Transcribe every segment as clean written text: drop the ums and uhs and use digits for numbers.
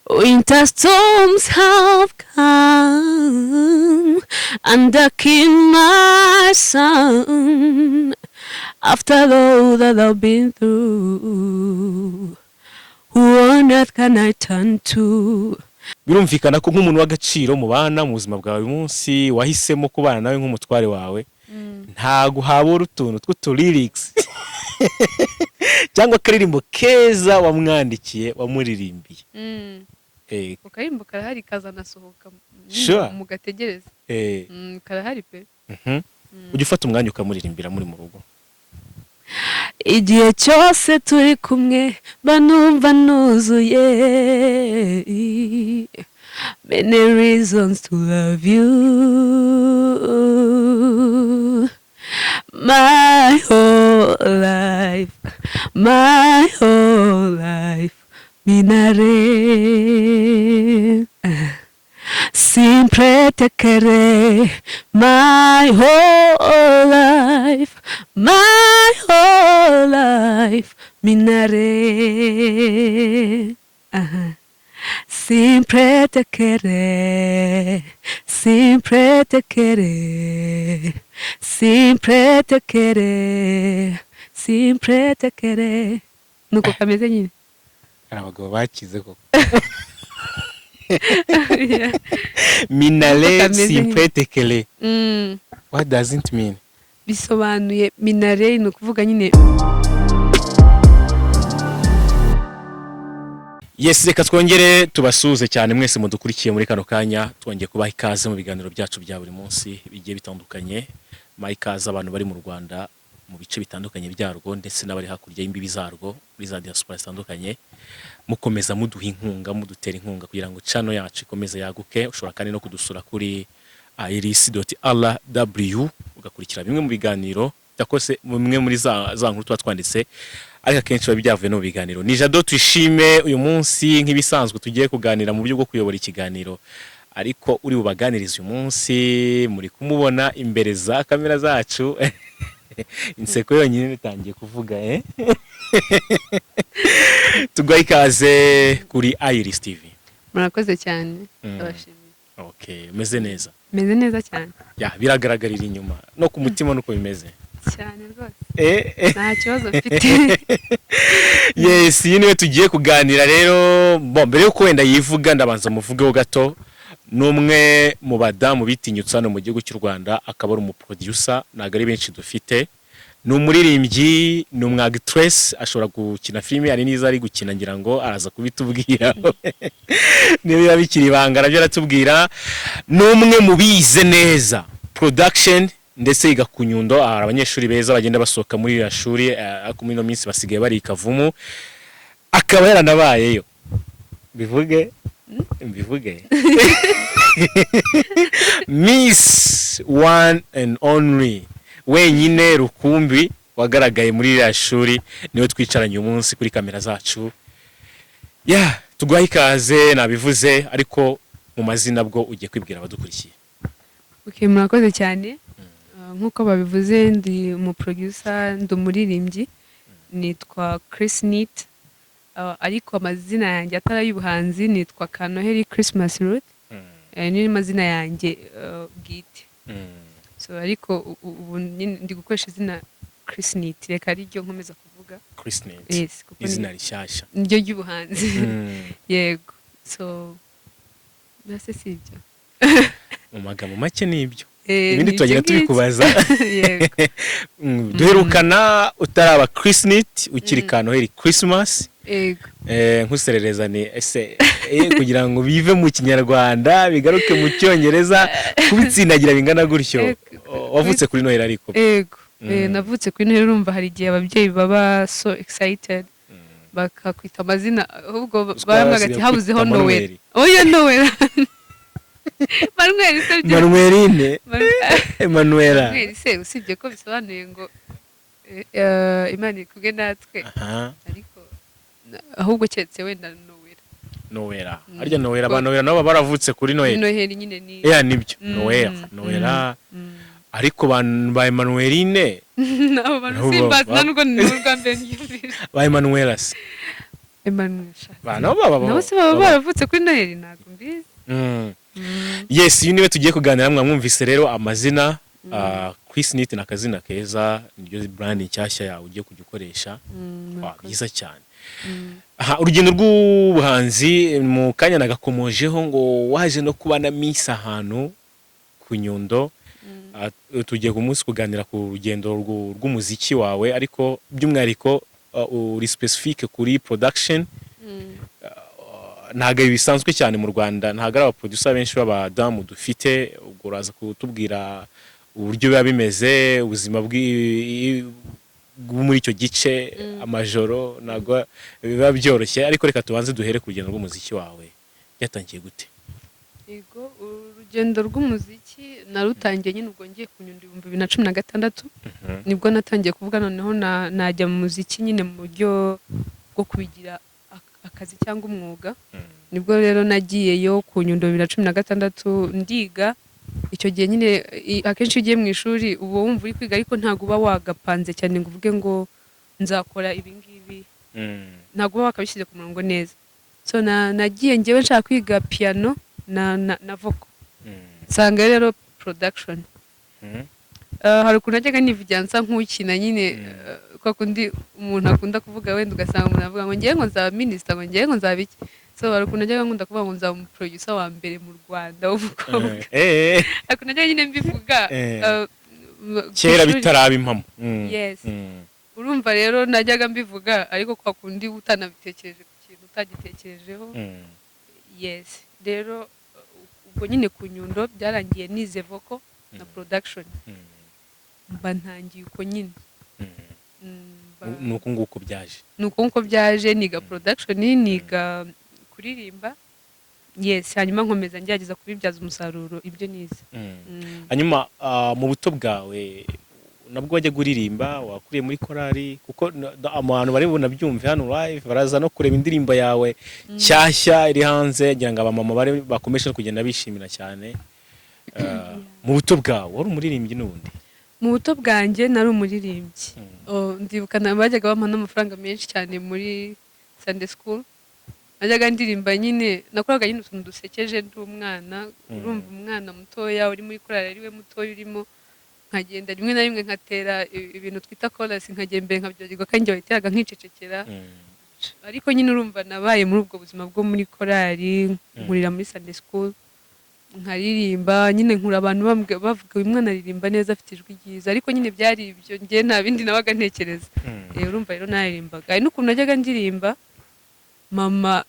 Winter storms have come and darkened my sun. After all that I've been through, who on earth can I turn to? Birumvikana ko nk'umuntu w'agaciro mu bana mu buzima bwa buri munsi, wahisemo kubana nawe nk'umutware wawe, ntago habura utuntu tw'utulyrics cyangwa akaririmbo keza wamwandikiye, wamuririmbiye. Ako karirimbo karahari, kazanasohoka. Mugategereza. Karahari pe. Ujya ufata umwanya ukamuririmbira muri mu rugo? Igihe cyose turi kumwe mba numva nuzuye. Many reasons to love you. My whole life, my whole life. Minare siempre te querré. My whole life, my whole life. Minare. Aha. Siempre te querré, siempre te querré, siempre te querré, siempre te querré. Nuko kameze nyine. Hari abagabo bakize koko. Nuko Minale kameze nyine. Siempre te querré. What does it mean? Bisobanuye minare, ni ukuvuga nyine. Yes, reka twongere tubasuhuze cyane mwese mudukurikiye muri kano kanya. Twongeye kubaha ikaze mu biganiro byacu bya buri munsi bigiye bitandukanye. Maha ikaze abantu bari mu Rwanda mu bice bitandukanye byarwo, ndetse n'abari hakurya y'imbibi zarwo muri za diaspora zitandukanye. Mukomeza muduha inkunga, mudutera inkunga kugira ngo channel yacu ikomeze yaguke. Ushobora kandi no kudusura kuri iris.rw, ugakurikira bimwe mu biganiro cyakose bimwe muri za nkuru tuba twanditse, ariko akenshi biba byavuye no mu biganiro. Ni Jado Tuyishime. Uyu munsi nk'ibisanzwe tugiye kuganira mu buryo bwo kuyobora ikiganiro, ariko uri bubaganirize uyu munsi muri kumubona imbere za kamera zacu. Inseko yonyine itangiye kuvuga. Tuguha ikaze kuri Iris TV. Murakoze cyane. Ndabashimiye. Okay, umeze neza? Meze neza cyane. Ya, biragaragarira inyuma no ku mutima nuko bimeze. Cyane rwose. Eh. Nta kibazo mfite. Yes, iyi niwe tugiye kuganira rero. Bon, mbere yuko wenda yivuga, ndabanza muvugeho gato. Ni umwe mu badamu bitinyutse hano mu gihugu cy'u Rwanda, akaba ari umuproducer, ntabwo ari benshi dufite. Ni umuririmbyi, ni umwactress, ashobora gukina filime, hari n'izo ari gukina, ngira ngo araza kubitubwira. Niba biba bikiri ibanga nabyo aratubwira. Ni umwe mu bize neza production, ndetse yiga ku Nyundo. Hari abanyeshuri beza bagenda basohoka muri iriya shuri, ariko muri ino minsi basigaye bari i Kavumu, akaba yaranabayeyo. Bivuge mbivuge, Miss One and Only wenyine rukumbi wagaragaye muri iriya shuri, niwe twicaranye uyu munsi kuri kamera zacu. Ya, tuguhaye ikaze nabivuze, ariko mu mazina bwo ugiye kwibwira abadukurikiye. Okay, murakoze cyane. Nk'uko babivuze, ndi umuproducer, ndi umuririmbyi, nitwa Chris Neat. Ariko amazina yanjye atari ay'ubuhanzi nitwa Kanoheli Christmas Ruth. Niyo mazina yanjye bwite. So ariko ubu nyine ndi gukoresha izina Chris Neat, reka ariryo nkomeza kuvuga. Chris Neat. Yes, kuko izina rishyashya. Niryo ry'ubuhanzi. Yego, so mbese si ibyo. Mu magambo make ni ibyo. Ibindi Ni turagenda ibyo ngibyo. tubikubaza. Yego. Duherukana utaraba Chris Neat, ukiri Kanoheli Christmas. Yego. Nkuserereza ni ese kugira ngo bive mu Kinyarwanda bigaruke mu Cyongereza, kubitsindagira bingana gutyo? Wavutse kuri Noheli ariko? Yego. Navutse kuri Noheli. Urumva hari igihe ababyeyi baba so excited bakakwita amazina, ahubwo Uziko baravuga basigaye ati habuzeho kwita Noel. Manuel. Oya, Noel, Manuel se byo? Manueline. Emanuela. Manuel se, usibye ko bisobanuye ngo Imana iri kumwe natwe. Ariko ahubwo keretse wenda Noel. Noella. Harya Noella, ba Noella nabo baba baravutse kuri Noheli. Noheli nyine ni Yeah, nibyo. Noella, Noella. Ariko ba Emanueline abo bantu Nabo simbazi. Nta nubwo ni ubwa mbere nyumvise. Ba Emanuela se? Emmanuel sha. Nabo baba Nabo se baba baravutse kuri Noheli? Ntabwo mbizi. Yes, uyu niwe tugiye kuganira. Mwamwumvise rero amazina. Chris Neat ni akazina keza, niryo brand nshyashya yawe ugiye kujya ukoresha. Murakoze. Byiza cyane. Aha, urugendo rw'ubuhanzi mu kanya nagakomojeho ngo waje no kuba na Miss ahantu ku Nyundo. Tugiye ku munsi kuganira ku rugendo rw'umuziki wawe, ariko by'umwihariko uri specific kuri production. Ntabwo ibi bisanzwe cyane mu Rwanda, ntabwo ari abaproducer benshi b'abadamu dufite. Ubwo uraza kutubwira uburyo biba bimeze, ubuzima bwo muri icyo gice, amajoro ntabwo biba byoroshye. Ariko reka tubanze duhere ku rugendo rw'umuziki wawe, byatangiye gute? Yego, urugendo rw'umuziki narutangiye nyine ubwo ngiye ku Nyundo 2016. Nibwo natangiye kuvuga noneho najya mu muziki nyine mu buryo bwo kubigira akazi cyangwa umwuga. Nibwo rero nagiyeyo ku Nyundo 2016, ndiga. Icyo gihe nyine akenshi iyo ugiye mu ishuri uba wumva uri kwiga, ariko ntabwo uba wagapanze cyane ngo uvuge ngo nzakora ibi ngibi. Ntabwo uba wakabishyize ku murongo neza. So nagiye ngewe nshaka kwiga piano na vocal, nsanga rero production. Hari ukuntu najyaga nivugira nsa nk'ukina nyine, kwa kundi umuntu akunda kuvuga, wenda ugasanga umuntu avuga ngo ngewe ngo nzaba minisita, ngo ngewe ngo nzaba iki. So hari ukuntu najyaga nkunda kuvuga ngo nzaba umuproducer wa mbere mu Rwanda w'umukobwa. Hari ukuntu najyaga nyine mbivuga ku Kera ishuri. Bitaraba impamo. Yes. Urumva rero najyaga mbivuga, ariko kwa kundi utanabitekereje ku kintu utagitekerejeho. Yes, rero ubwo nyine ku Nyundo byarangiye nize vocal na production. Mba ntangiye uko nyine. Ni uku nguku byaje. Ni uko nguko byaje, niga production, niga kuririmba, yes, hanyuma nkomeza ngerageza kubibyaza umusaruro ibyo nize. Hanyuma mu buto bwawe nabwo wajya uririmba? Wakuriye muri korali? Kuko abantu bari bunabyumve hano live, baraza no kureba indirimbo yawe nshyashya iri hanze, ngira ngo abamama bari bakomeje no kugenda bishimira cyane. Mu buto bwawe wari umuririmbyi n'ubundi? Mu buto bwanjye nari umuririmbyi. Oh, ndibuka bajyaga bampa n'amafaranga menshi cyane muri Sunday school. Najyaga ndirimba nyine, nakoraga nyine utuntu dusekeje ndi umwana. Urumva umwana mutoya uri muri korali ari we mutoya urimo, nkagenda rimwe na rimwe nkatera ibintu twita chorus, nkagenda imbere nkabyagirwa kandi njye wayiteraga nkicecekera. Ariko nyine urumva nabaye muri ubwo buzima bwo muri korali, nkurira muri Sunday school, nkaririmba nyine, nkura abantu bavuga uyu mwana aririmba neza, afite ijwi ryiza. Ariko nyine byari ibyo, njye nta bindi nabaga ntekereza. Urumva rero naririmbaga, hari n'ukuntu najyaga ndirimba mama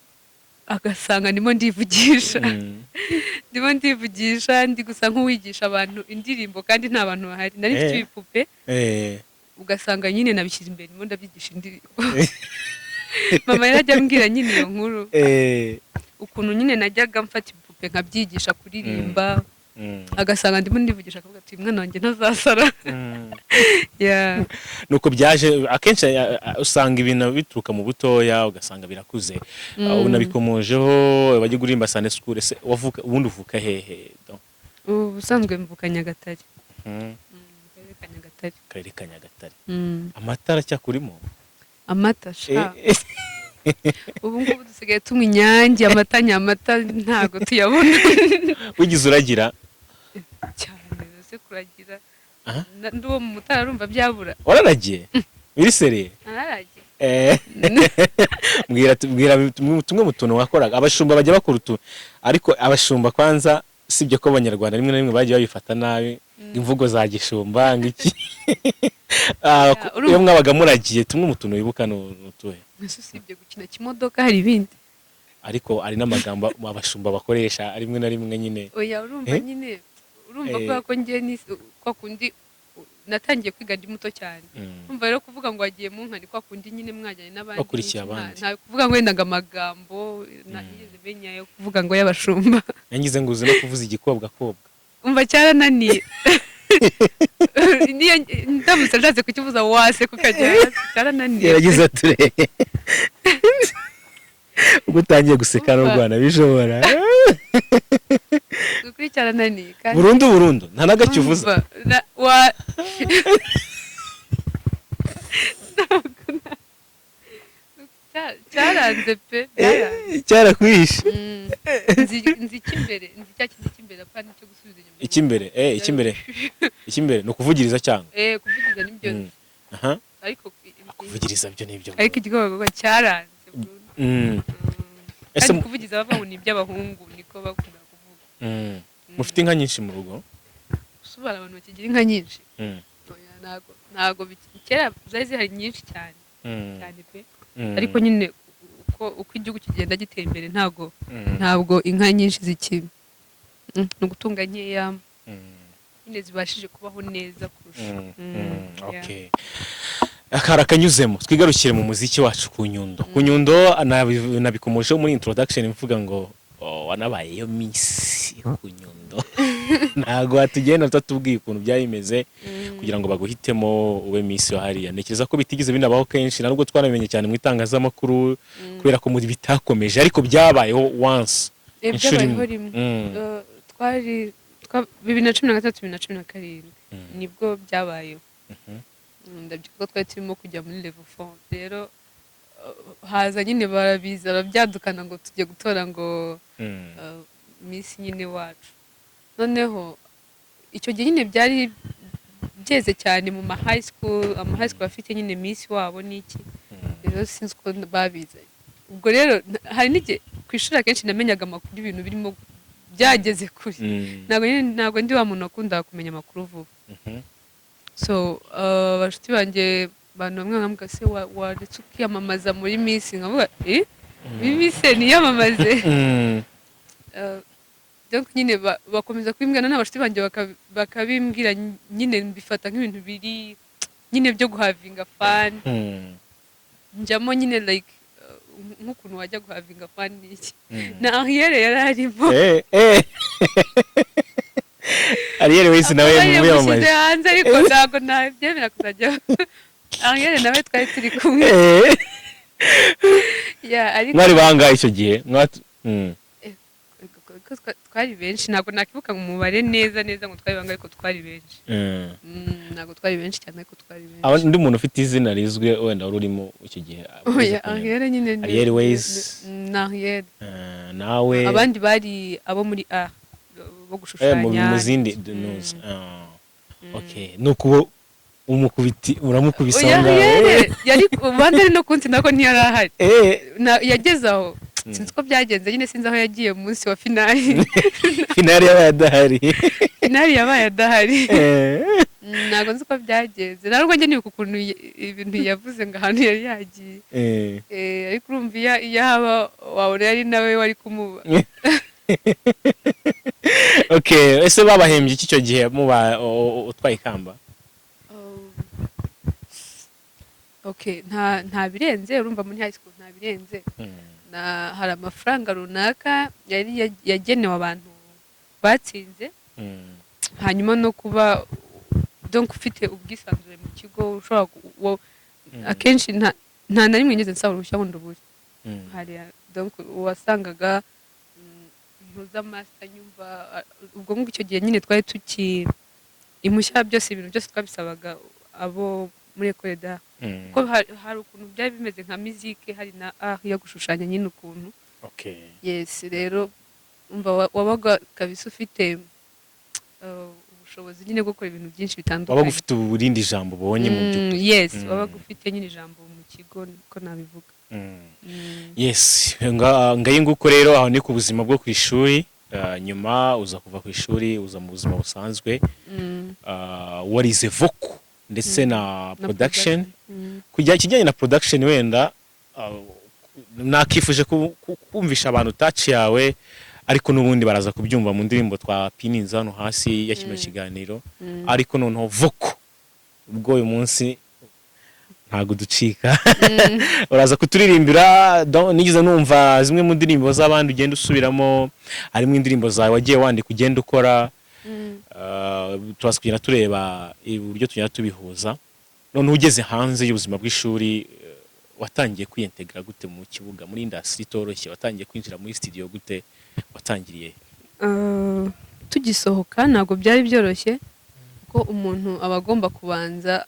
agasanga ndimo ndivugisha. Ndimo ndivugisha, ndi gusa nk'uwigisha abantu indirimbo kandi nta bantu bahari, nari mfite ibipupe. Ugasanga nyine nabishyize imbere, ndimo ndabyigisha indirimbo. Mama yari ajya ambwira nyine iyo nkuru, ukuntu nyine najyaga mfata ibipupe nkabyigisha kuririmba, agasanga ndimo ndivugisha, akavuga ati uyu mwana wanjye ntazasara. Yeah. Nuko byaje. Akenshi usanga ibintu bituruka mu butoya, ugasanga birakuze. Unabikomojeho bajya kuririmba Sunday school. Ese wavuka, ubundi uvuka hehe? Donc, Ubusanzwe mvuka Nyagatare. Mu karere ka Nyagatare. Karere ka Nyagatare. Amata aracyakurimo? Amata sha, ubu ngubu dusigaye tunywa Inyange, amata nyamata ntabwo tuyabona. Wigize uragira? Cyane, ese kuragira. Aha. Ndi uwo mu Mutara, urumva byabura? Wararagiye biri sérieux? Nararagiye. Mbwira tumwe mu tuntu wakoraga. Abashumba bajya bakora utu, ariko abashumba kwanza, sibyo ko abanyarwanda rimwe na rimwe bagiye babifata nabi, imvugo za gishumba ngiki. Urumva- Iyo mwabaga muragiye, tumwe mu tuntu wibuka ni utuhe? Ese usibye gukina kimodoka hari ibindi? Ariko hari n'amagambo abashumba bakoresha rimwe na rimwe nyine. Oya, urumva Eh? nyine, urumva Eh. kubera ko njye ni kwa kundi natangiye kwiga ndi muto cyane. Urumva rero kuvuga ngo wagiye mu nka ni kwa kundi nyine mwajyanye n'abandi Bakurikiye n'iki, abandi. Nta kuvuga ngo wenda ngo amagambo nigeze menya yo kuvuga ngo y'abashumba. Yangize ngo uzi no kuvuza igikobwa kobwa. Umva, cyarananiye. Niyo ndamutse nshatse kukivuza wase kukajya hasi, cyarananiye. Gerageza turebe ubwo utangiye guseka n'u Umva. Rwanda bishobora. Ni ukuri cyarananiye kandi Burundu burundu nta n'agacyo uvuza? Umva, ntabwo Cyaranze pe, byaranze. Cyarakwishe. Nzi icy'imbere, nzi cya kindi cy'imbere, apana icyo gusubiza inyuma. Icy'imbere ni ukuvugiriza cyangwa? Eh, kuvugiriza nibyo nzi. Ariko Kuvugiriza byo nibyo. Ariko igikorwa cyaranze burundu. Ese Kandi kuvugiza bavuga ngo ni iby'abahungu, niko bakunda kuvuga. Mufite inka nyinshi mu rugo? Usubara abantu bakigira inka nyinshi? Oya, ntago kera zari zihari nyinshi cyane, cyane pe. Ariko nyine uko igihugu kigenda gitera imbere, ntago ntabwo inka nyinshi ziki ni ugutunga nkeya nyine zibashije kubaho neza kurusha. Yeah. Okay, akara kanyuzemo, twigarukire mu muziki wacu ku Nyundo. Ku Nyundo nabikomojeho muri introduction mvuga ngo, oh, wanabayeyo Miss ku Nyundo. Ntabwo watugenda utatubwiye ukuntu byari bimeze kugira ngo baguhitemo ube Miss wa hariya. Ntekereza ko bitigeze binabaho kenshi, nubwo twanabimenye cyane mu itangazamakuru kubera ko muri bitakomeje, ariko byabayeho once, inshuro Byabayeho imwe. rimwe. Twari 2013, 2017 nibwo byabayeho. Ndabyibuka ko twari turimo kujya muri level 4. Rero haza nyine barabiza barabyadukana ngo tujye gutora ngo Miss nyine wacu. Noneho icyo gihe nyine byari byeze cyane mu ma high school, ama high school afite nyine Miss wabo n'iki. Rero sinzi uko babizanye. Ubwo rero hari n'igihe ku ishuri akenshi namenyaga amakuru ibintu birimo byageze kure. Ntabwo nyine, ntabwo ndi wa muntu wakundaga kumenya amakuru vuba. So abashuti banjye, abantu bamwe bakavuga: "Se waretse ukiyamamaza muri Miss?" Nkavuga: "Eh, muri Miss niyamamaze?" Donc nyine bakomeza kubimbwira n'abashuti banjye bakabimbwira nyine mbifata nk'ibintu biri nyine byo guhavinga fun. Njyamo nyine like nk'ukuntu wajya guhavinga fun n'iki. Na Ariel yari arimo. Ariel wese nawe Akaba yamushyize muyamamaje. hanze, ariko ntabwo nabyemera kuzajya. Ariel nawe twari turi kumwe. Yeah, ariko Mwari bangahe icyo gihe? Ko twari benshi, ntabwo nakibuka ngo umubare neza neza ngo twari bangahe, ariko twari benshi. Ntabwo twari benshi cyane, ariko twari benshi. Undi muntu ufite izina rizwi wenda wari urimo icyo gihe? Oya, Ariel nyine Ariel Ways. Ni Ariel. Nawe. Abandi bari abo muri A bo gushushanya. Mu zindi news. Ah, okay, nuko umukubiti uramukubise Oya, aho ngaho. Ariel yari ubanza ari no kunsi nako ntiyari ahari. Yageze aho, sinzi uko byagenze nyine, sinzi aho yagiye mu munsi wa finali. Finali yabaye adahari. Finali yabaye adahari. Ntabwo nzi uko byagenze, ntabwo njye nibuka ukuntu ibintu yavuze ngo ahantu yari yagiye. Ariko urumva iyo haba wabona yari nawe wari kumuba. Okay, ese babahembye iki icyo gihe muba utwaye ikamba? Okay, nta birenze. Urumva muri high school nta birenze. Na hari amafaranga runaka yari yagenewe abantu batsinze, hanyuma no kuba donc ufite ubwisanzure mu kigo, ushobora akenshi nta na rimwe ngeze nsaba uruhushya ngo ndubure. Hari donc wasangaga ntuza master nyumva ubwo ngubwo icyo gihe nyine twari tuki impushya byose, ibintu byose twabisabaga abo muri école d'art, kuko hari ukuntu byari bimeze nka musique, hari na art yo gushushanya nyine ukuntu. Yes, rero umva wabaga kabisa ufite ubushobozi nyine bwo gukora ibintu byinshi bitandukanye. Wabaga ufite urindi jambo ubonye mu by'ukuri. Yes, wabaga ufite nyine ijambo mu kigo, niko nabivuga. Yes, ngayi nguko rero, aho ni ku buzima bwo ku ishuri. Nyuma uza kuva ku ishuri, uza mu buzima busanzwe. Warize vocal ndetse na Na production. Kujya ikijyanye na production, wenda nakifuje kumvisha abantu touch yawe, ariko n'ubundi baraza kubyumva mu ndirimbo twapininze hano hasi ya kino kiganiro. Ariko noneho vocal, ubwo uyu munsi ntabwo ducika, uraza kuturirimbira. Nigeze numva zimwe mu ndirimbo z'abandi ugenda usubiramo, harimo indirimbo zawe wagiye wandika ugenda ukora. Turaza kugenda tureba uburyo tugenda tubihuza. Noneho ugeze hanze y'ubuzima bw'ishuri, watangiye kwiyentegera gute mu kibuga, muri industry itoroshye? Watangiye kwinjira muri studio gute? Watangiriye he? Tugisohoka ntabwo byari byoroshye, kuko umuntu aba agomba kubanza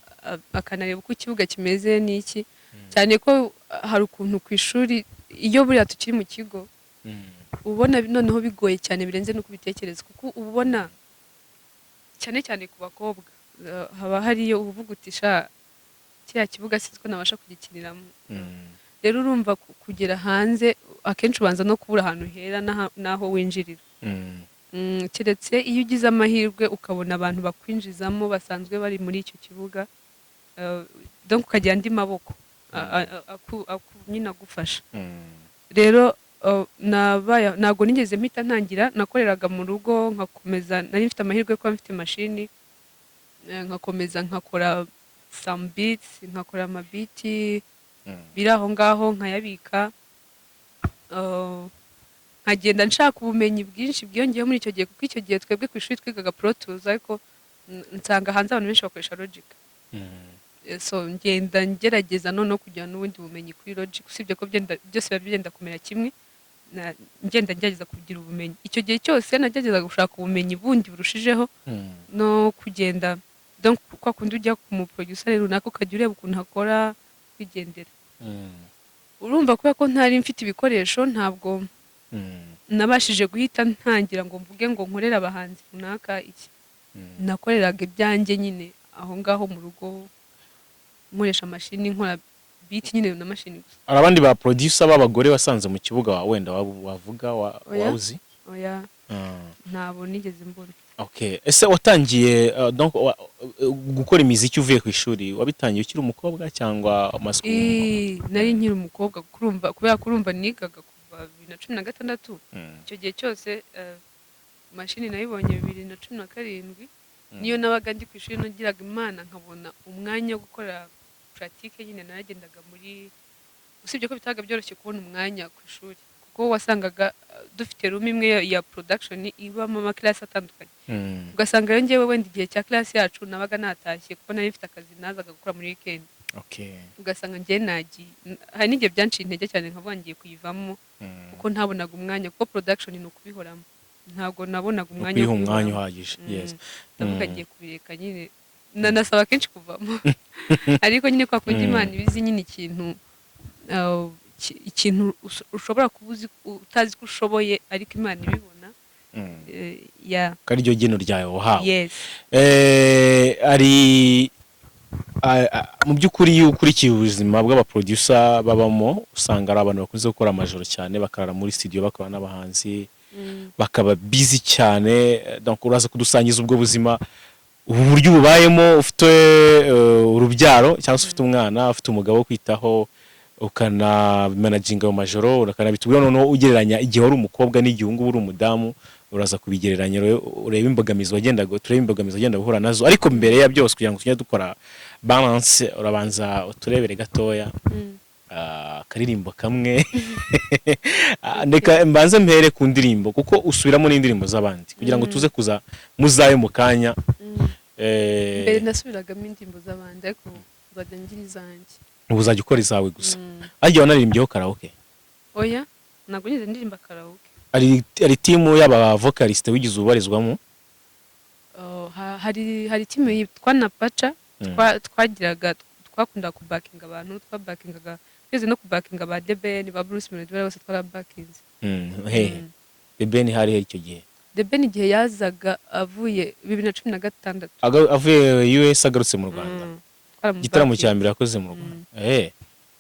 akanareba uko ikibuga kimeze n'iki. Cyane ko hari ukuntu ku ishuri, iyo buriya tukiri mu kigo, ubona noneho bigoye cyane birenze no kubitekereza, kuko uba ubona cyane cyane ku bakobwa, haba hariyo uvuga uti: "Sha, kiriya kibuga sinzi ko nabasha kugikiniramo." Rero urumva kugera hanze akenshi ubanza no kubura ahantu hera n'aho winjirira. Keretse iyo ugize amahirwe ukabona abantu bakwinjizamo basanzwe bari muri icyo kibuga, donc ukagira andi maboko nyine agufasha. Rero ntabwo nigeze mpita ntangira. Nakoreraga mu rugo, nkakomeza, nari mfite amahirwe yo kuba mfite mashini, nkakomeza nkakora some beats, nkakora amabeat biri aho ngaho nkayabika, nkagenda nshaka ubumenyi bwinshi bwiyongeyeho muri icyo gihe, kuko icyo gihe twebwe ku ishuri twigaga Pro Tools, ariko nsanga hanze abantu benshi bakoresha Logic. So ngenda ngerageza noneho kugira n'ubundi bumenyi kuri Logic, usibye ko byose biba byenda kumera kimwe. Ngenda ngerageza kugira ubumenyi. Icyo gihe cyose nagerageza gushaka ubumenyi bundi burushijeho no kugenda, donc kwa kundi ujya ku muproducer runaka ukajya ureba ukuntu akora, wigendera. Urumva, kubera ko ntari mfite ibikoresho, ntabwo nabashije guhita ntangira ngo mvuge ngo nkorere abahanzi runaka iki. Nakoreraga ibyanjye nyine aho ngaho mu rugo, nkoresha mashini, nkora beat nyine na mashini gusa. Hari abandi ba producer b'abagore wasanze mu kibuga wenda wavuga Oya. waba uzi? Oya. Ntabo nigeze mbona. Okay. Ese watangiye donc gukora imiziki uvuye ku ishuri, wabitangiye ukiri umukobwa cyangwa umaze kuba umukobwa? Nari nkiri umukobwa, kurumva kubera ko urumva nigaga kuva 2016. Icyo gihe cyose, mashini nayibonye 2017. Niyo nabaga ndi ku ishuri, nagiraga Imana nkabona umwanya wo gukora pratique nyine, naragendaga muri, usibye ko bitabaga byoroshye kubona umwanya ku ishuri, kuko wasangaga dufite room imwe ya production ibamo amaklasi atandukanye. Ugasanga rero njyewe wenda igihe cya class yacu nabaga natashye, kuko nari mfite akazi nazaga gukora muri weekend. Ugasanga njyewe nagiye, hari n'igihe byanciye intege cyane nkavuga ngiye kuyivamo, kuko ntabonaga umwanya, kuko production ni ukubihoramo, ntabwo nabonaga umwanya wo Ukwiha umwanya kubihoramo. uhagije. Ndavuga ngiye kubireka nyine, nanasaba kenshi kuvamo, ariko nyine kwa kundi Imana ibizi nyine ikintu, ikintu ushobora kuba uzi utazi ko ushoboye, ariko Imana ibibona. Ya. Ko ariryo geno ryawe wahawe. Yes. Ari mu by'ukuri iyo ukurikiye ubuzima bw'abaproducer babamo, usanga ari abantu bakunze gukora amajoro cyane, bakarara muri studio bakora n'abahanzi, bakaba busy cyane. Donc uraza kudusangiza ubwo buzima, ubu buryo ububayemo ufite urubyaro cyangwa se ufite umwana, ufite umugabo wo kwitaho, ukanamanaginga mu majoro. Ukanabitubwira noneho ugereranya igihe wari umukobwa n'igihe ubu ngubu uri umudamu. Uraza kubigereranya, urebe imbogamizi wagendaga, turebe imbogamizi wagenda guhura nazo. Ariko mbere ya byose, kugira ngo tujye dukora balance, urabanza uturebere gatoya akaririmbo kamwe. Reka mbanze mpere ku ndirimbo, kuko usubiramo n'indirimbo z'abandi, kugira ngo tuze kuza muzayo mu kanya. Mbere nasubiragamo indirimbo z'abandi, ariko ubu nzajya ngira izanjye. Ubu uzajya ukora izawe gusa. Ariko wanaririmbyeho karaoke? Oya, ntabwo nigeze ndirimba karaoke. Hari team y'aba vocaliste wigeze ubarizwamo? Oh, hari team yitwa Napaca. Twagiraga, twakundaga kubakinga abantu, twabakingaga, twigeze no kubakinga ba The Ben, ba Bruce Melody, bariya bose twarabakinze. Hehe? The Ben hari he icyo gihe? The Ben igihe yazaga avuye 2016. Avuye US agarutse mu Rwanda? Twaramubakinze. Igitaramo cya mbere yakoze mu Rwanda.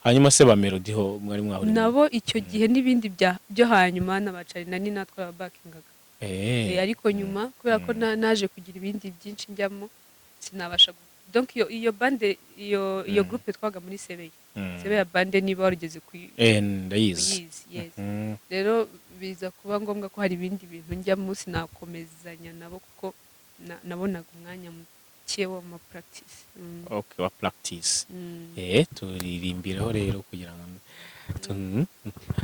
Hanyuma se ba Melody ho mwari mwahuriye? Nabo icyo gihe n'ibindi byo hanyuma na ba Charly na Nina twarabakingaga. Ariko nyuma kubera ko naje kugira ibindi byinshi njyamo, sinabasha donc iyo bande, iyo groupe twaga muri Sebeya. Sebeya bande, niba warugeze ku Ndayizi. Uyizi, yes. Rero biza kuba ngombwa ko hari ibindi bintu njyamo, sinakomezanya nabo kuko nabonaga umwanya muke w'ama practice. Okay, wa practice. Turirimbiraho rero kugira ngo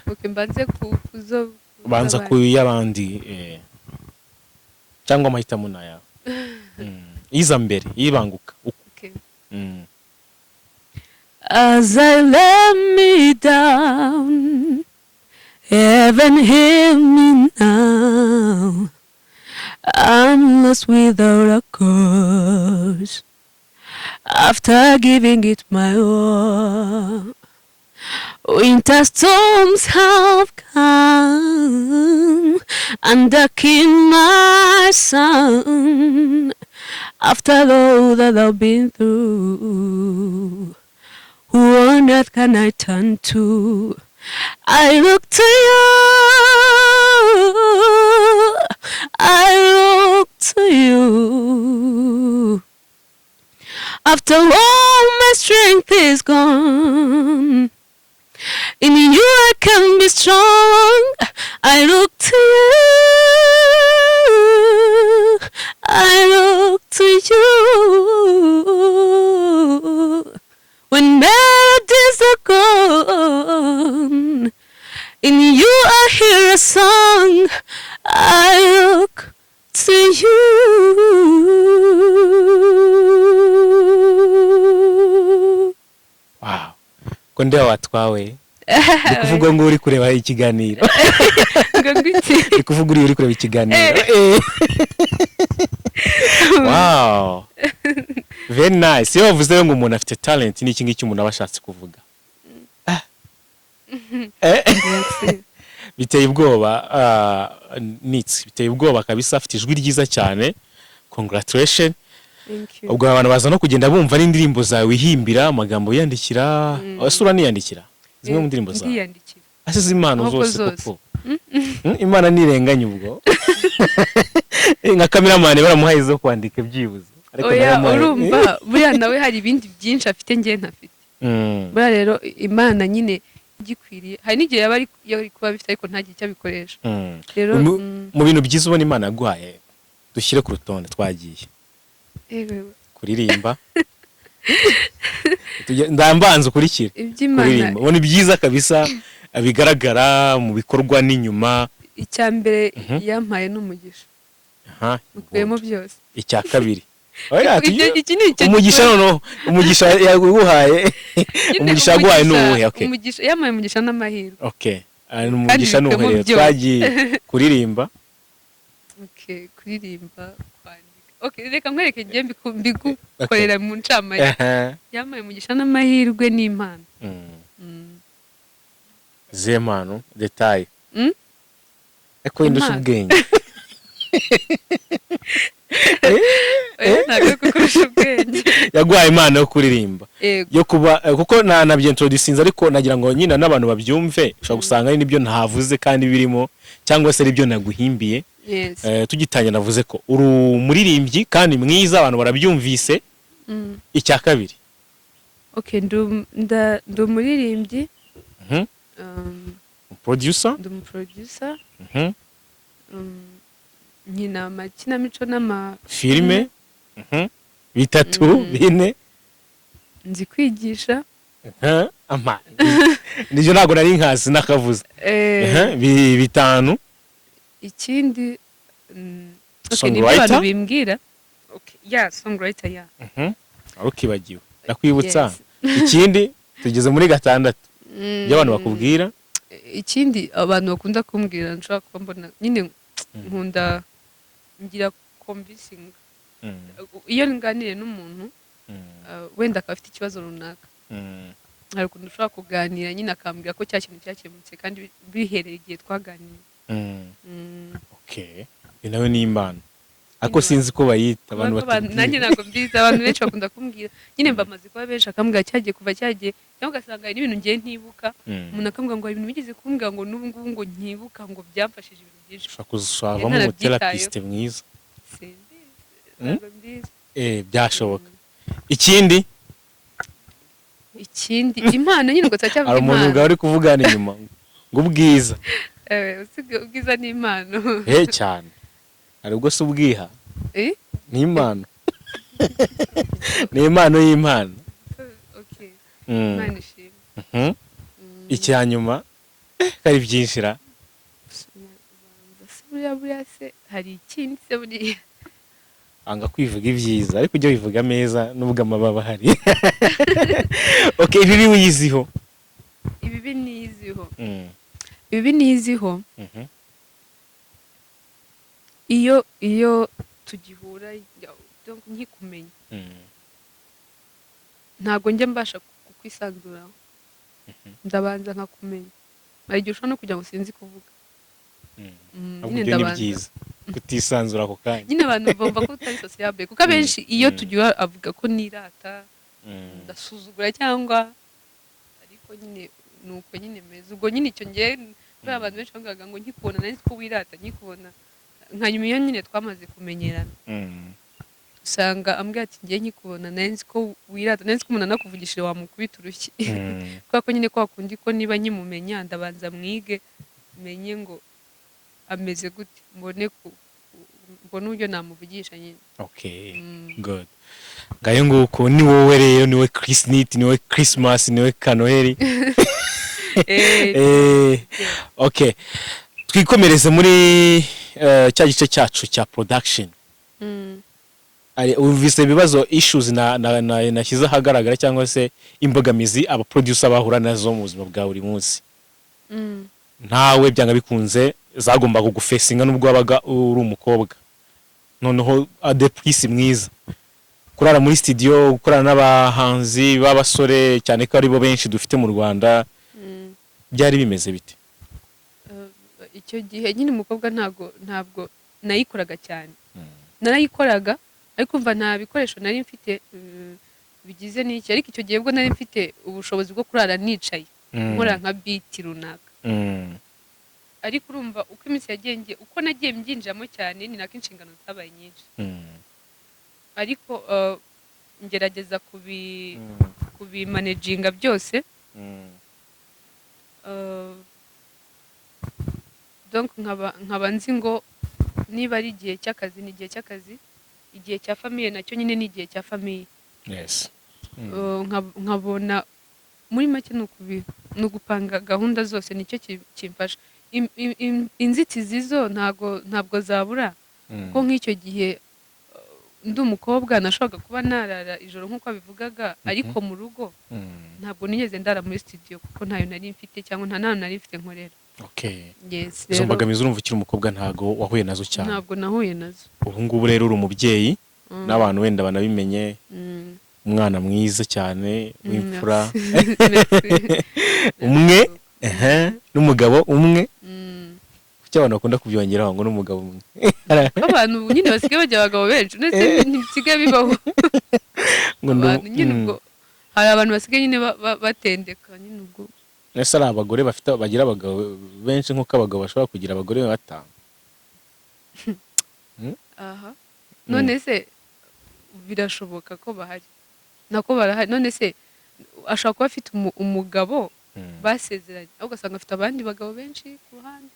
Okay, mbanze kuzo Banza kuz'abandi. Ku y'abandi, cyangwa amahitamo ni ayawe. Iza mbere ibanguka. Okay. As I lay me down, heaven hear me now. I'm lost without a cause after giving it my all. Winter storms have come and darkened my sun. After all that I've been through, who on earth can I turn to? I look to you. I look to you. After all my strength is gone, in you I can be strong. I look to you. I look to you. When melodies are gone, in you I hear a song. I look to you. Wow, ko ndeba watwawe, ndi kuvuga ngo uri kureba ikiganiro. Ngo ngwiki? Ndi kuvuga uri kureba ikiganiro. Wow, very nice. Iyo bavuze ngo umuntu afite talent, ni iki ngiki umuntu aba ashatse kuvuga. Merci. Biteye ubwoba. Nitsi biteye ubwoba kabisa, afite ijwi ryiza cyane, congratulation. Thank you. Ubwo abantu baza no kugenda bumva n'indirimbo zawe wihimbira, amagambo wiyandikira. Ese uraniyandikira zimwe mu ndirimbo zawe? Ndiyandikira. Asize impano Ahubwo zose? Zose. Koko Imana ntirenganya. Ubwo nka cameraman baramuhaye izo kwandika byibuze, ariko Oya. naramuhaye. Urumva buriya nawe hari ibindi byinshi afite njye ntafite. Buriya rero Imana nyine gikwiriye, hari n'igihe yaba yari kuba abifite ariko ntagire icyo abikoresha. Rero Mu bintu byiza ubona Imana yaguhaye, dushyire ku rutonde, twagiye. Ewe, Kuririmba. Ndambanza ukurikire. Iby'Imana Kuririmba, ubona ibyiza kabisa bigaragara mu bikorwa n'inyuma. Icya mbere yampaye ni umugisha. Mukuyemo byose. Icya kabiri? Oya, Iki ni icyo umugisha noneho, umugisha yaguhaye. Nyine. Umugisha yaguhaye ni uwuhe? Okay. Umugisha yampaye, umugisha n'amahirwe. Okay. Ah, ni umugisha ni bikuyemo uwuhe rero? byose. Twagiye, kuririmba. Okay, kuririmba, kwandika. Okay, reka nkwereke njye mbigukorera mu ncamake. Yampaye umugisha n'amahirwe n'impano. Zihe mpano? Détail. Ariko wenda usha Impano. ubwenge. Oya, ntabwo ari kukurusha ubwenge. Yaguhaye impano yo kuririmba, Yego. yo kuba kuko na nabyintroducinze, ariko nagira ngo nyine n'abantu babyumve. Ushobora gusanga ari n'ibyo ntavuze kandi birimo, cyangwa se ari ibyo naguhimbiye. Tugitangira navuze ko uri umuririmbyi kandi mwiza, abantu barabyumvise. Icya kabiri? Okay, ndi umuririmbyi. Producer. Ndi umuproducer. Nkina amakinamico n'ama Filime. Bitatu. Bine. Nzi kwigisha. Ama nibyo ntabwo nari nkazi nakavuze. Bitanu. Ikindi, okay, nibyo Songwriter? abantu bimbwira. Okay, yeah, songwriter, yeah. Wari ukibagiwe, ndakwibutsa. Yes. Ikindi, tugeze muri gatandatu, ibyo abantu bakubwira. Ikindi abantu bakunda kumbwira, nshobora kuba mbona nyine nkunda ngira convincing. Iyo nganiriye n'umuntu, wenda akaba afite ikibazo runaka, hari ukuntu ushobora kuganira nyine akambwira ko cya kintu cyakemutse kandi bihereye igihe twaganiriye. Okay, iyo nawe ni impano, ariko Impano. sinzi ko bayita abantu Kubera ko nanjye batubwira. Ntabwo mbizi. Abantu benshi bakunda kumbwira nyine, bamaze kuba benshi, akambwira cyagiye kuva cyagiye, cyangwa ugasanga hari n'ibintu ngiye ntibuka. Umuntu akambwira ngo hari ibintu bigeze kumbwira ngo n'ubu ngubu ngo nkibuka, ngo byamfashije ibintu byinshi. Ushobora kuzavamo Narabyitayeho. umutherapiste mwiza. Simbizi, ntabwo mbizi. Byashoboka. Ikindi? Ikindi, impano nyine, ubwo turacyavuga Hari umuntu impano. ubwawe uri kuvugana inyuma ngo ubwiza. Usibye ubwiza n'impano. Cyane, hari ubwo se ubwiha? Eh? Ni impano, ni impano y'impano. Okay. Imana ishimwe. Icya nyuma, kari byinshi ra. Ubanza se buriya se hari ikindi se buriya? Anga kwivuga ibyiza, ariko ujya wivuga ameza nubwo amababa ahari. Okay, ibibi wiyiziho? Ibibi niyiziho? Ibibi niyiziho, iyo tugihura, donc nkikumenya, ntabwo njya mbasha kukwisanzuraho. Ndabanza nkakumenya. Hari igihe ushobora no kugira ngo sinzi kuvuga. Ahubwo Nyine ibyo ni ndabanza. byiza kutisanzura ako kanya. Nyine abantu bumva ko utari sociable, kuko abenshi iyo tugiye avuga ko nirata, ndasuzugura cyangwa, ariko nyine ni uko nyine meze. Ubwo nyine icyo ngiye kubera abantu benshi bavugaga ngo nkikubona nari nzi ko wirata, nkikubona nka nyuma iyo nyine twamaze kumenyerana, usanga ambwira ati: "Ngiye nkikubona nari nzi ko wirata, nari nzi ko umuntu anakuvugishije wamukubita urushyi." Kubera ko nyine kwa kundi ko niba nkimumenya ndabanza mwige, menye ngo ameze gute, mbone mbone uburyo namuvugisha nyine. Okay, good. Ngayo nguko, ni wowe rero, niwe Chris Neat, niwe Christmas, niwe Kanoheli. Okay, twikomereze muri cya gice cyacu cya production. Wumvise ibibazo, issues na nashyize ahagaragara cyangwa se imbogamizi aba producer bahura nazo mu buzima bwa buri munsi. Ntawe byanga bikunze zagombaga kugufacinga nubwo wabaga uri umukobwa, noneho adeprisi mwiza, kurara muri studio, gukorana n'abahanzi b'abasore, cyane ko aribo benshi dufite mu Rwanda. Byari bimeze bite? Icyo gihe nyine umukobwa ntabwo nayikoraga cyane. Narayikoraga ariko umva nta bikoresho nari mfite, bigize n'iki. Ariko icyo gihe bwo nari mfite ubushobozi bwo kurara nicaye nkora nka beat runaka. Ariko urumva uko iminsi yagiye uko nagiye mbyinjiramo cyane, ni nako inshingano zabaye nyinshi. Ariko ngerageza kubimanaginga byose. Donc nkaba nzi ngo niba ari igihe cy'akazi ni igihe cy'akazi, igihe cya famille nacyo nyine ni igihe cya famille. Nkabona muri make ni ugupanga gahunda zose, nicyo kimfasha. Inzitizi zo ntabwo zabura, ko nk'icyo gihe ndi umukobwa nashoboraga kuba narara ijoro nk'uko abivugaga, ariko mu rugo ntabwo nigeze ndara muri studio kuko ntayo nari mfite cyangwa nta n'ahantu nari mfite nkorera. Yes, Izo rero mbogamizi urumva ukiri umukobwa ntago wahuye nazo cyane? Ntabwo nahuye nazo. Ubu ngubu rero uri umubyeyi, n'abantu wenda banabimenye, umwana mwiza cyane w'imfura. Merci. Merci. Umwe, ehe, n'umugabo umwe. Kuki abantu bakunda kubyongeraho ngo n'umugabo umwe? Ko abantu ubu nyine basigaye bagira abagabo benshi, ndetse ntibisigaye bibaho. Ngo Abantu nyine ubwo hari abantu basigaye nyine batendeka nyine ubwo. Ese ari abagore bafite bagira abagabo benshi nk'uko abagabo bashobora kugira abagore batanu? Aha, none se birashoboka ko bahari, nako barahari. None se ashobora kuba afite umugabo basezeranye, ahubwo ugasanga afite abandi bagabo benshi ku ruhande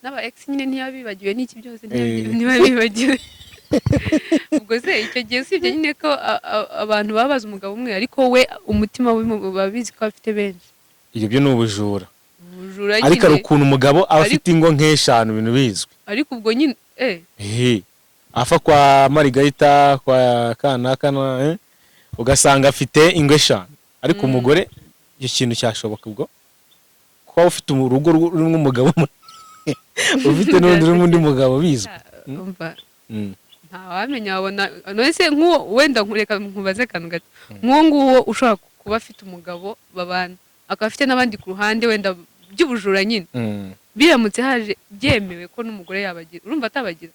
n'aba ex nyine, ntiyabibagiwe n'iki byose, ntiyabibagiwe. Ubwo se icyo gihe usibye nyine ko abantu baba bazi umugabo umwe, ariko we umutima we babizi ko afite benshi. Ibyo byo ni ubujura. Ubujura Ariko hari nyine. ukuntu umugabo aba afite ingo nk'eshanu, ibintu bizwi. Ariko ubwo nyine Afa kwa Marigarita, kwa kanaka ugasanga afite ingo eshanu, ariko umugore icyo kintu cyashoboka? Ubwo kuba ufite urugo rurimo umugabo umwe, ufite n'undi rurimo undi mugabo bizwi. Umva, ntawamenya, wabona. None se nk'uwo wenda nkureka nkubaze akantu gato, nk'uwo nguwo ushobora kuba afite umugabo babana, akaba afite n'abandi ku ruhande wenda by'ubujura nyine, biramutse haje byemewe ko n'umugore yabagira, urumva atabagira?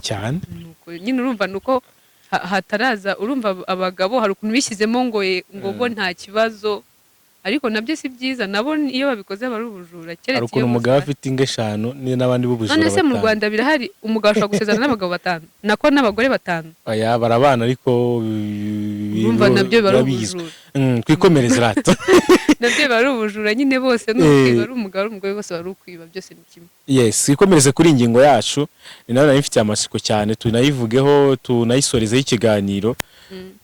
Cyane. Nuko nyine urumva nuko hataraza, urumva abagabo hari ukuntu bishyizemo ngo ngo bo nta kibazo, ariko nabyo si byiza, nabo iyo babikoze aba ari ubujura. Hari Keretse ukuntu iyo umugabo bose afite ingo eshanu n'abandi b'ubujura None se mu batanu. Rwanda birahari? Umugabo ashobora gusezerana n'abagabo batanu, nako n'abagore batanu. Oya, barabana ariko Urumva nabyo biba ari biba bizwi. ubujura. Twikomereze rato. Nabyo biba ari ubujura nyine, bose ni ukwiba, ari umugabo ari umugore, bose bari ukwiba, byose ni kimwe. Yes, twikomereze kuri iyi ngingo yacu, ni nayo nari mfitiye amatsiko cyane, tunayivugeho tunayisorezeho ikiganiro.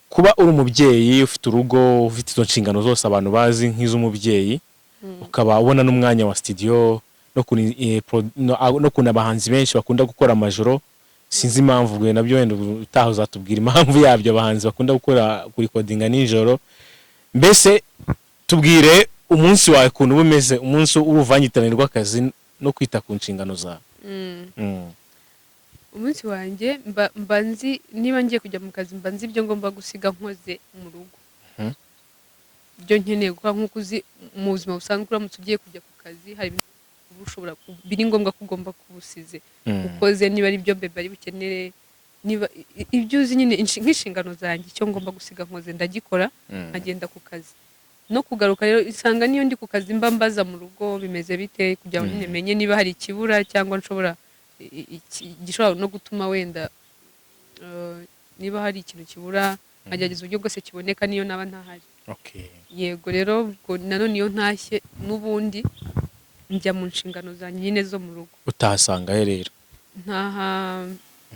Kuba uri umubyeyi, ufite urugo, ufite izo nshingano zose abantu bazi nk'iz'umubyeyi, ukaba ubona n'umwanya wa studio no kuntu, no kuntu abahanzi benshi bakunda gukora amajoro, sinzi impamvu, ubwo nabyo wenda utaha uzatubwira impamvu yabyo, abahanzi bakunda gukora kurikodinga nijoro. Mbese tubwire umunsi wawe ukuntu uba umeze, umunsi w'uruvangitirane rw'akazi no kwita ku nshingano zawe. Umunsi wanjye mba nzi niba ngiye kujya mu kazi, mba nzi ibyo ngomba gusiga nkoze mu rugo. Ibyo nkeneye gukora, nk'uko uzi mu buzima busanzwe, uramutse ugiye kujya ku kazi, hari ibintu uba ushobora biri ngombwa ko ugomba kuba usize ukoze, niba ari byo bebe ari bukenere, niba ibyo uzi nyine nk'inshingano zanjye, icyo ngomba gusiga nkoze ndagikora, nkagenda ku kazi. No kugaruka rero, usanga niyo ndi ku kazi mba mbaza mu rugo bimeze bite, kugira ngo nyine menye niba hari ikibura cyangwa nshobora igishobora no gutuma wenda niba hari ikintu kibura, nkagerageza uburyo bwose kiboneka niyo naba ntahari. Yego, rero ubwo nanone iyo ntashye n'ubundi njya mu nshingano zanjye nyine zo mu rugo. Utahasanga he rero? Ntaha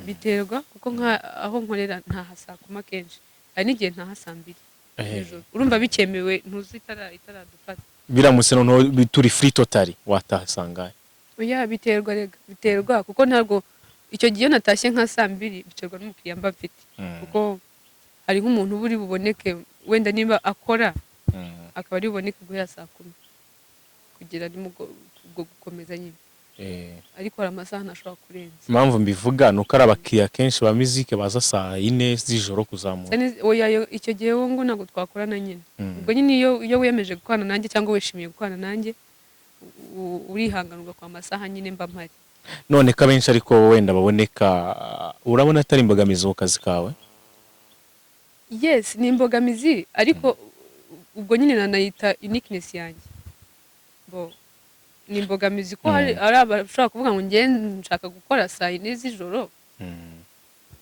biterwa, kuko nka aho nkorera ntaha saa 10 akenshi, hari n'igihe ntaha saa 2 nijoro. Urumva bikemewe, ntuzi itaradufata. Biramutse noneho turi free totally, watahasanga he? Oya, biterwa rega, biterwa, kuko ntabwo icyo gihe iyo natashye nka saa 2, biterwa n'umukiriya mba mfite, kuko hari nk'umuntu uba uri buboneke wenda niba akora, akaba ari buboneke guhera saa 10 kugera ubwo gukomeza nyine, ariko hari amasaha ntashobora kurenza. Impamvu mbivuga ni uko ari abakiriya kenshi ba muzike baza saa 4 z'ijoro kuzamura. Oya, icyo gihe wo ngo ntabwo twakorana nyine. Ubwo nyine iyo wiyemeje gukorana nanjye cyangwa wishimiye gukorana nanjye, urihangana ugakora amasaha nyine mba mpari. None ko abenshi ariko wenda baboneka, urabona atari imbogamizi ku kazi kawe? Yes, ni imbogamizi, ariko ubwo nyine nanayita uniqueness yanjye. Bo ni imbogamizi ko hari abashobora kuvuga ngo njye nshaka gukora saa 4 z'ijoro,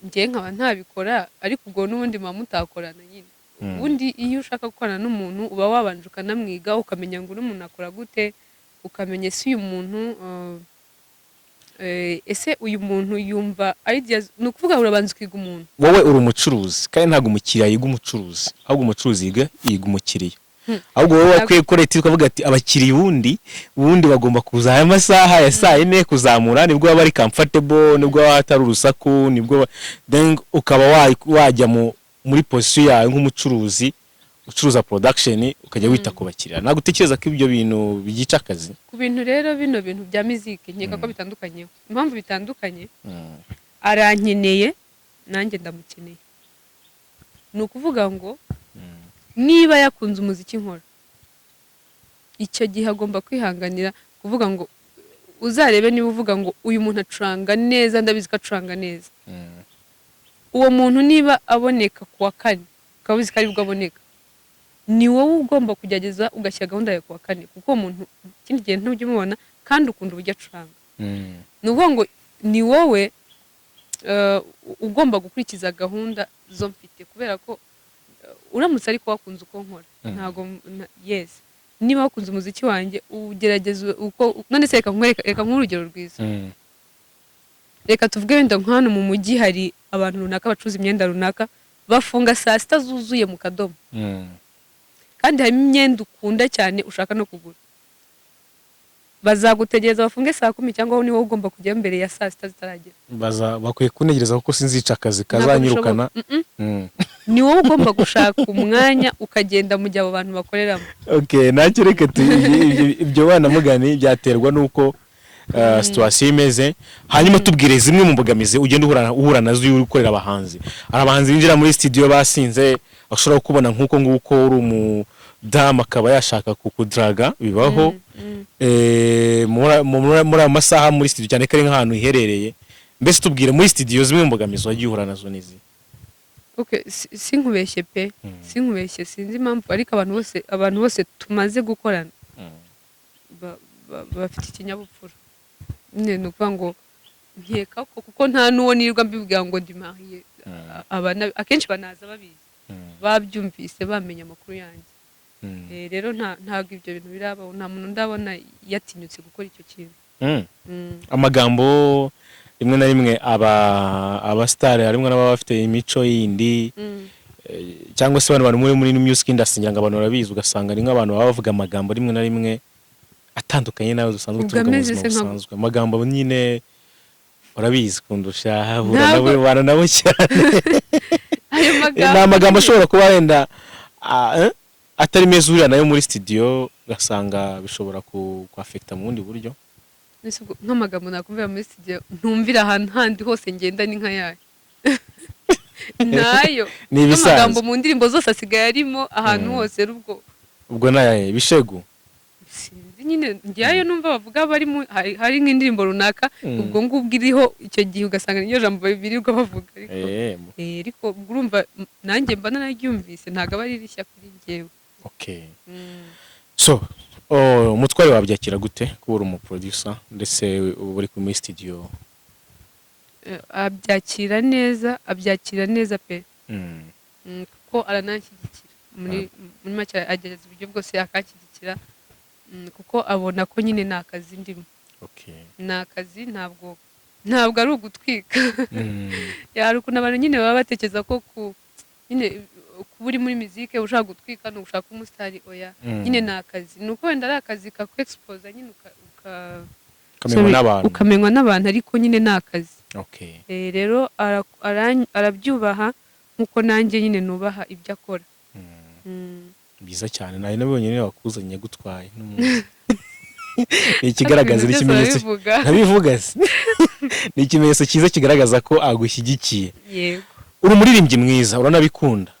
njye nkaba ntabikora, ariko ubwo n'ubundi muba mutakorana nyine. Ubundi iyo ushaka gukorana n'umuntu, uba wabanje ukanamwiga, ukamenya ngo uno muntu akora gute, ukamenya ese uyu muntu ese uyu muntu yumva ideas. Ni ukuvuga urabanza ukiga umuntu. Wowe uri umucuruzi, kandi ntabwo umukiriya yiga umucuruzi, ahubwo umucuruzi yiga umukiriya. Ahubwo wowe wakwiye gukora eti ukavuga ati abakiriya ubundi bagomba kuza aya masaha ya saa 4 kuzamura, nibwo baba bari comfortable, nibwo baba hatari urusaku, nibwo then ukaba wajya muri position yawe nk'umucuruzi ucuruza production, ukajya wita ku bakiriya. Ntabwo utekereza ko ibyo bintu byica akazi? Ku bintu rero, bino bintu bya miziki, nkeka ko bitandukanyeho. Impamvu bitandukanye, arankeneye nanjye ndamukeneye. Ni ukuvuga ngo niba yakunze umuziki nkora, icyo gihe agomba kwihanganira kuvuga ngo uzarebe niba uvuga ngo uyu muntu acuranga neza, ndabizi ko acuranga neza, uwo muntu niba aboneka ku wa kane, ukaba uzi ko aribwo aboneka, ni wowe ugomba kugerageza ugashyira gahunda yawe ku wa kane, kuko uwo muntu ikindi gihe ntujya umubona kandi ukunda uburyo acuranga. Ni ukuvuga ngo ni wowe ugomba gukurikiza gahunda zo mfite, kubera ko uramutse ariko wakunze uko nkora, ntabwo yes, niba wakunze umuziki wanjye, ugerageza uko. None se reka nkwereke, reka nkuhe urugero rwiza. Reka tuvuge wenda nka hano mu mujyi hari abantu runaka bacuruza imyenda runaka, bafunga saa 6 zuzuye mu kadomo, kandi harimo imyenda ukunda cyane ushaka no kugura. Bazagutegereza bafunge saa 10, cyangwa wowe ni wowe ugomba kujyayo mbere ya saa 6 zitaragera? Baza bakwiye kuntegereza kuko sinzica akazi Ntabwo kazanyirukana. bishoboka. Ni wowe ugomba gushaka umwanya ukagenda mu gihe abo bantu bakoreramo. Okay, ntacyo, reka ibyo bana mugani byaterwa n'uko situation imeze. Hanyuma tubwire zimwe mu mbogamizi ugenda uhura nazo iyo uri gukorera abahanzi. Hari abahanzi binjira muri studio basinze, bashobora kukubona nk'uko nguko uri umudamu akaba yashaka kukudaraga, bibaho. Muri ayo masaha muri studio, cyane ko ari nk'ahantu iherereye, mbese tubwire muri studio zimwe mu mbogamizi wagiye uhura nazo n'izi. Okay, sinkubeshye pe, sinkubeshye, sinzi impamvu, ariko abantu bose tumaze gukorana bafite ikinyabupfura nyine. Ni ukuvuga ngo nkeka ko kuko nta n'uwo nirirwa mbibwira ngo ndi mariye. Akenshi banaza babizi, babyumvise, bamenya amakuru yanjye. Rero ntabwo ibyo bintu birabaho, nta muntu ndabona yatinyutse gukora icyo kintu. Amagambo rimwe na rimwe aba abasitari, harimo n'ababa bafite imico yindi, cyangwa se bano bantu muri music industry, ngira ngo abantu barabizi, ugasanga ni nk'abantu baba bavuga amagambo rimwe na rimwe atandukanye n'ayo dusanzwe Ubwo tuvuga mu ameze buzima se busanzwe. Amagambo nyine urabizi kundusha, hura Ntabwo- nabo, bana nabo cyane. Ayo magambo Ni amagambo ashobora kuba wenda atari meza uhurira nayo muri studio, ugasanga bishobora ku affecta mu bundi buryo. Ese ubwo nk'amagambo nakumvira muri studio ntumvira ahantu handi hose ngenda ni nka yayo nayo? Ni ibisanzwe. Nk'amagambo mu ndirimbo zose asigaye arimo ahantu hose, rero ubwo Ubwo nayahe? Bishegu? Sinzi nyine, njyayo numva bavuga bari hari nk'indirimbo runaka, ubwo ngubwo iriho icyo gihe, ugasanga niyo jambo birirwa bavuga, ariko ariko ubwo urumva, nanjye mba nararyumvise, ntabwo aba ari rishya kuri njyewe. So, oh, umutware wabyakira gute kuba uri umuproducer ndetse uba uri muri studio? Abyakira neza, abyakira neza pe. Kuko arananshyigikira muri make, agerageza uburyo bwose akanshyigikira, kuko abona ko nyine ni akazi ndimo. Ni akazi, ntabwo ari ugutwika. Hari ukuntu abantu nyine baba batekereza ko nyine kuba uri muri mizike ushaka gutwika ni ugushaka umusitari. Oya. Nyine ni akazi, ni uko wenda ari akazi kakwexposa nyine ukamenywa sorry, n'abantu. Ukamenywa n'abantu, ariko nyine ni akazi. Rero arabyubaha nk'uko nanjye nyine nubaha ibyo akora. Byiza cyane. Nawe nabonye niwe wakuzanye gutwaye n'umunsi, ni ikigaragaza Ibintu byose n'ikimenyetso. urabivuga. Ntabivuga se? Ni ikimenyetso cyiza kigaragaza ko agushyigikiye. Yego. Uri umuririmbyi mwiza, uranabikunda,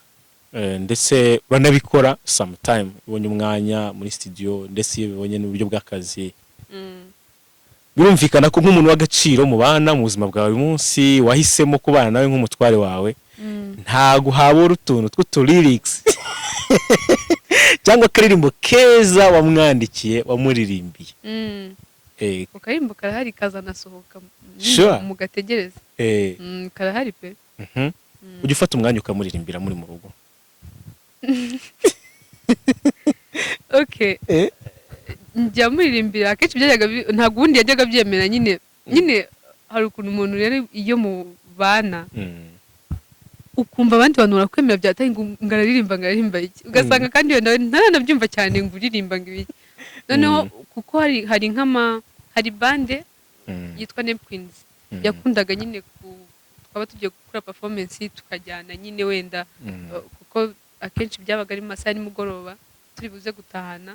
ndetse uranabikora sometime ubonye umwanya muri studio, ndetse iyo bibonye n'uburyo bw'akazi. Birumvikana ko nk'umuntu w'agaciro mubana mu buzima bwa buri munsi, wahisemo kubana nawe nk'umutware wawe, ntago habura utuntu tw'utulyrics cyangwa akaririmbo keza wamwandikiye, wamuririmbiye. Ako karirimbo karahari, kazanasohoka. Mugategereza. Karahari pe. Ujya ufata umwanya ukamuririmbira muri mu rugo? Okay. Njya muririmbira akenshi, byajyaga ntabwo ubundi yajyaga abyemera nyine. Nyine hari ukuntu umuntu rero iyo mubana ukumva abandi bantu barakwemera byatari ngo araririmba, ngo araririmba iki, ugasanga kandi wenda ntaranabyumva cyane ngo uririmba ngo ibiki. Noneho kuko hari nk'ama hari band yitwa Name Queens, yakundaga nyine ku twaba tugiye gukora performance tukajyana nyine wenda, kuko akenshi byabaga ari mu masaha ya nimugoroba turi buze gutahana,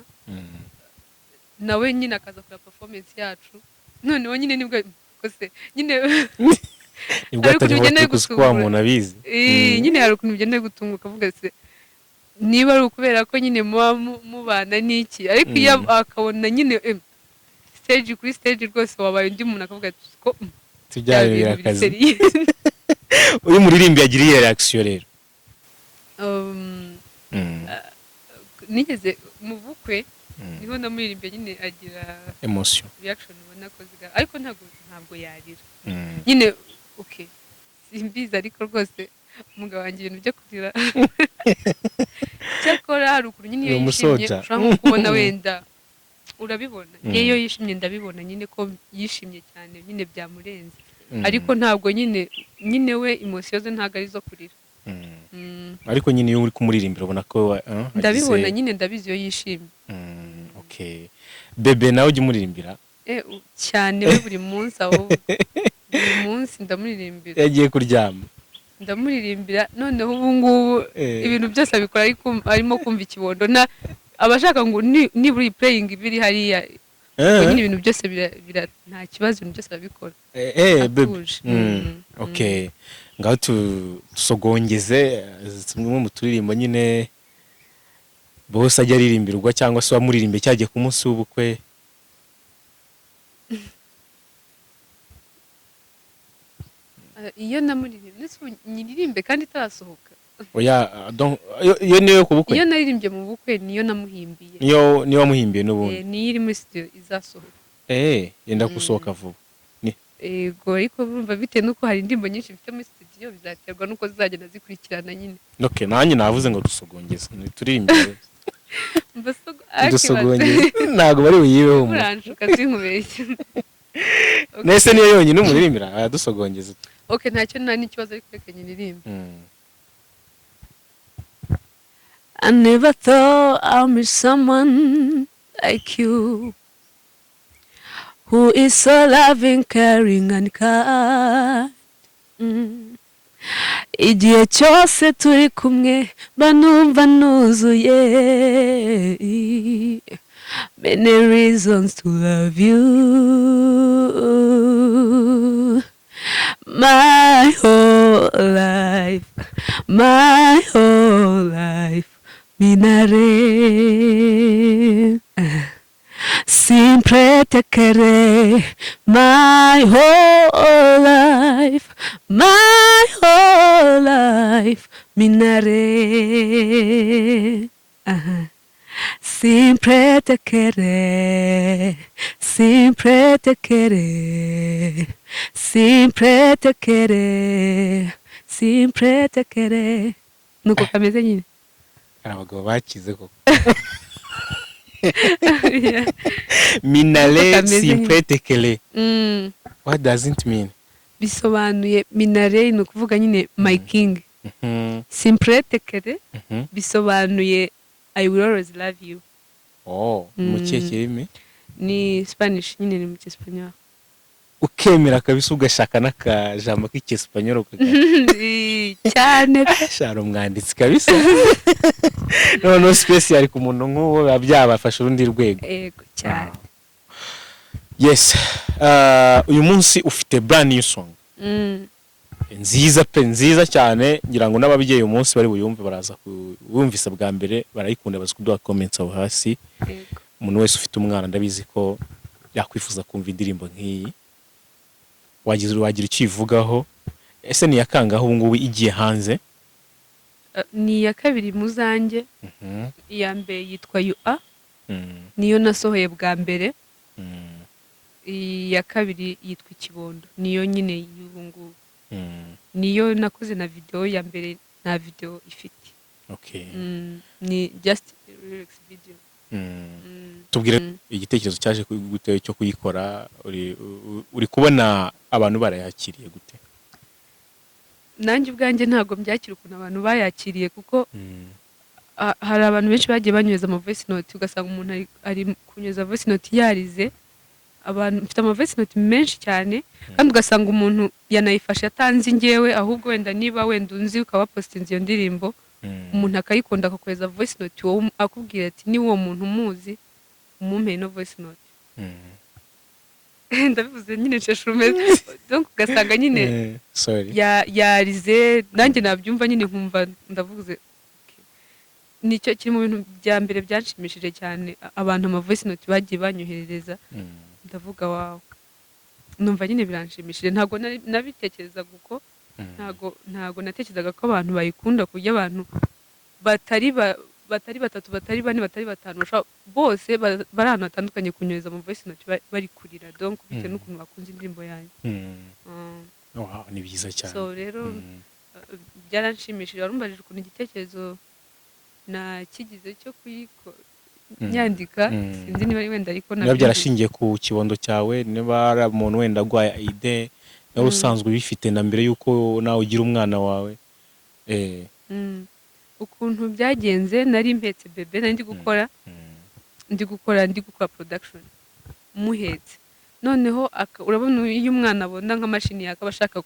nawe nyine akaza kureba performance yacu. Noneho nyine nibwo kose nyine Nibwo hari ukuntu atangiye bigenda kuvuga ko wa bigutungura. muntu abizi. Nyine hari ukuntu bigenda bigutunga, ukavuga se niba ari ukubera ko nyine muba mubana n'iki, ariko iyo akabona nyine stage kuri stage rwose wabaye undi muntu, akavuga ati ko bya tujyane bintu biri akazi. sérieux. Uyu muririmbi yagiriye reaction rero? Nigeze mu bukwe, niho namuririmbiye nyine, agira Emotion. reaction ubona ko ariko ntabwo yarira. Nyine okay, simbizi, ariko rwose umugabo wanjye ibintu byo kurira, cyakora hari ukuntu nyine iyo Ni yishimye umusoja. ushobora nko kubona wenda urabibona. Iyo yishimye ndabibona nyine ko yishimye cyane, nyine byamurenze. Ariko ntabwo nyine we emotion ze ntabwo ari izo kurira. Ariko nyine iyo uri kumuririmbira ubona ko Ndabibona nyine, ndabizi iyo yishimye. Okay, bébé nawe ujya umuririmbira? Cyane, we buri munsi, ahubwo buri munsi ndamuririmbira. Yagiye kuryama. Ndamuririmbira. Noneho ubu ngubu ibintu byose abikora arimo kumva ikibondo, na aba ashaka ngo nibura iyi playing ibiri hariya. Ubwo nyine ibintu byose nta kibazo, ibintu byose arabikora Bébé. atuje. Okay, ngaho tusogongeze tumwe mu turirimbo nyine bose ajya aririmbirwa cyangwa se wamuririmbiye cyagiye ku munsi w'ubukwe. Iyo namuririmbye, ndetse ubu nyiririmbe kandi itarasohoka? Oya, donc iyo niyo ku bukwe. Iyo naririmbye mu bukwe niyo namuhimbiye. Niyo wamuhimbiye n'ubundi. Niyo iri muri studio izasohoka. Yenda gusohoka vuba. Yego, ariko urumva bitewe n'uko hari indirimbo nyinshi mfite muri studio, bizaterwa n'uko zizagenda zikurikirana nyine. Okay, nanjye navuze ngo dusogongeze, turirimbire. Mbasogo Dusogongeze, ntabwo bari buyibeho umuntu. Uranshuka, sinkubeshye. Okay. Nese niyo yonyine umuririmbira? Aradusogongeza. Okay, ntacyo, nta n'ikibazo, ariko reka nyiririmbe. I never thought I'd meet someone like you, who is so loving, caring and kind. Igihe cyose turi kumwe mba numva nuzuye. Many reasons to love you. My whole life, my whole life. Minare. Siempre te querré my whole life, my whole life, Minare. Aha. Siempre te querré, siempre te querré, siempre te querré, siempre te querré. Nuko kameze nyine. Hari abagabo bakize koko. Yeah. Minale. Nuko kameze. Siempre te querré. What does it mean? Bisobanuye, minare ni ukuvuga nyine my king. Siempre te querré bisobanuye "I will always love you". Oh, mu kihe kirimi? Ni Spanish nyine, ni mu Cyesipanyol. Ukemera kabisa, ugashaka n'akajambo k'Icyesipanyol. Cyane. Shara umwanditsi kabisa. Noneho special ku muntu nk'uwo biba byabafasha urundi rwego. Yego, cyane. Yes. Uyu munsi ufite brand new song nziza pe, nziza cyane. Ngira ngo n'ababyeyi uyu munsi bari buyumve, baraza bumvise bwa mbere barayikunda, baza kuduha comments aho hasi. Umuntu wese ufite umwana ndabizi ko yakwifuza kumva indirimbo nk'iyi. Wagira icyo uyivugaho? Ese ni iyakangaho ubu ngubu igiye hanze? Ni iya kabiri mu zanjye. Iya mbere yitwa You Are, niyo nasohoye bwa mbere. Iya kabiri yitwa Ikibondo, niyo nyine y'ubu ngubu. Niyo nakoze na video. Ya mbere nta video ifite. Ni just lyrics video. Tubwire igitekerezo cyaje gute cyo kuyikora. Uri kubona abantu barayakiriye gute? Nanjye ubwanjye ntabwo mbyakira ukuntu abantu bayakiriye, kuko hari abantu benshi bagiye banyuza ama voice note, ugasanga umuntu ari kunyuza voice note yarize. Abantu mfite ama voice note menshi cyane, kandi ugasanga umuntu yanayifashe atanzi njyewe, ahubwo wenda niba wenda unzi ukaba wapostinze iyo ndirimbo, umuntu akayikunda akakohereza voice note wowe, akubwira ati niba uwo muntu umuzi umumpeye no voice note. Ndabivuze nyine nsheshe. Donc ugasanga nyine Sorry. Yarize, nanjye nabyumva nyine nkumva ndavuze okay. Nicyo kiri mu bintu bya mbere byanshimishije cyane, abantu ama voice note bagiye banyoherereza. Ndavuga wawe, numva nyine biranshimishije. Ntabwo nabitekerezaga uko. Ntabwo natekerezaga ko abantu bayikunda ku buryo abantu batari batatu, batari bane, batari batanu, bose bari ahantu hatandukanye kunyohereza mu voice note bari kurira, donc bitewe n'ukuntu bakunze indirimbo yanjye. Wow, ni byiza cyane. So rero byaranshimishije. Warumbajije ukuntu igitekerezo nakigize cyo kuyiko nyandika. Sinzi niba ari wenda, ariko niba nabyumvise. Byarashingiye ku kibondo cyawe, niba ari umuntu wenda arwaye idée, niba usanzwe ubifite na mbere y'uko nawe ugira umwana wawe. Ukuntu byagenze, nari mpetse bébé, nari ndi gukora, ndi gukora production muhetse. Noneho urabona iyo umwana abona nk'amashini yaka aba ashaka